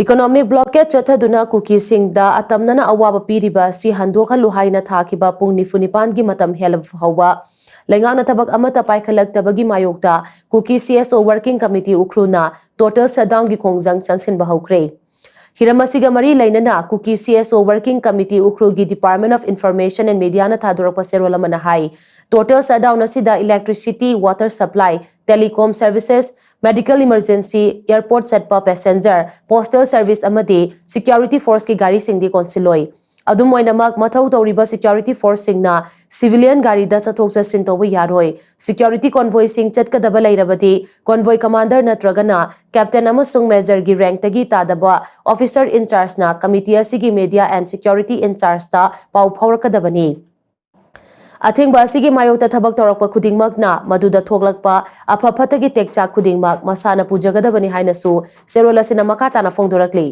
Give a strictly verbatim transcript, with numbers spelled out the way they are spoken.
Economic blockade ꯆꯠꯊꯗꯨꯅ ꯀꯨꯀꯤꯁꯤꯡꯗ ꯑꯇꯝꯅꯅ ꯑꯋꯥꯕ ꯄꯤꯔꯤꯕ ꯑꯁꯤ ꯍꯟꯗꯣꯛꯍꯜꯂꯨ ꯍꯥꯏꯅ ꯊꯥꯈꯤꯕ ꯄꯨꯡ ꯅꯤꯐꯨ ꯅꯤꯄꯥꯟꯒꯤ ꯃꯇꯝ ꯍꯦꯜꯂꯕ ꯐꯥꯎꯕ ꯂꯩꯉꯥꯛꯅ ꯊꯕꯛ ꯑꯃꯠꯇ ꯄꯥꯏꯈꯠꯂꯛꯇꯕꯒꯤ ꯃꯥꯌꯣꯛꯇ ꯀꯨꯀꯤ CSO Working Committee ꯎꯈ꯭ꯔꯨꯜꯅ total shutdownꯒꯤ ꯈꯣꯡꯖꯪ ꯆꯪꯁꯤꯟꯕ ꯍꯧꯈ꯭ꯔꯦ꯫ ꯍꯤꯔꯝ ꯑꯁꯤꯒ ꯃꯔꯤ ꯂꯩꯅꯅ ꯀꯨꯀꯤ CSO Working Committee ꯎꯈ꯭ꯔꯨꯜꯒꯤ Department of Information and Mediaꯅ ꯊꯥꯗꯣꯔꯛꯄ ꯆꯦꯔꯣꯜ ꯑꯃꯅ ꯍꯥꯏ, total shutdown ꯑꯁꯤꯗ electricity, water supply, telecom services, medical emergency, airport ꯆꯠꯄ passenger, postal service ꯑꯃꯗꯤ security forceꯀꯤ ꯒꯥꯔꯤꯁꯤꯡꯗꯤ ꯀꯣꯟꯁꯤꯜꯂꯣꯏ꯫ ꯑꯗꯨꯝ ꯑꯣꯏꯅꯃꯛ, ꯃꯊꯧ ꯇꯧꯔꯤꯕ security forceꯁꯤꯡꯅ civilian ꯒꯥꯔꯤꯗ ꯆꯠꯊꯣꯛ ꯆꯠꯁꯤꯟ ꯇꯧꯕ ꯌꯥꯔꯣꯏ꯫ Security convoyꯁꯤꯡ ꯆꯠꯀꯗꯕ ꯂꯩꯔꯕꯗꯤ convoy commander ꯅꯠꯇ꯭ꯔꯒꯅ captain ꯑꯃꯁꯨꯡ majorꯒꯤ rankꯇꯒꯤ ꯇꯥꯗꯕ officer in chargeꯅ committee ꯑꯁꯤꯒꯤ media and security in chargeꯇ ꯄꯥꯎ ꯐꯥꯎꯔꯛꯀꯗꯕꯅꯤ꯫ ꯑꯊꯤꯡꯕ ꯑꯁꯤꯒꯤ ꯃꯥꯌꯣꯛꯇ ꯊꯕꯛ ꯇꯧꯔꯛꯄ ꯈꯨꯗꯤꯡꯃꯛꯅ ꯃꯗꯨꯗ ꯊꯣꯛꯂꯛꯄ ꯑꯐ ꯐꯠꯇꯒꯤ ꯇꯦꯛꯆꯥꯛ ꯈꯨꯗꯤꯡꯃꯛ ꯃꯁꯥꯅ ꯄꯨꯖꯒꯗꯕꯅꯤ ꯍꯥꯏꯅꯁꯨ ꯆꯦꯔꯣꯜ ꯑꯁꯤꯅ ꯃꯈꯥ ꯇꯥꯅ ꯐꯣꯡꯗꯣꯔꯛꯂꯤ꯫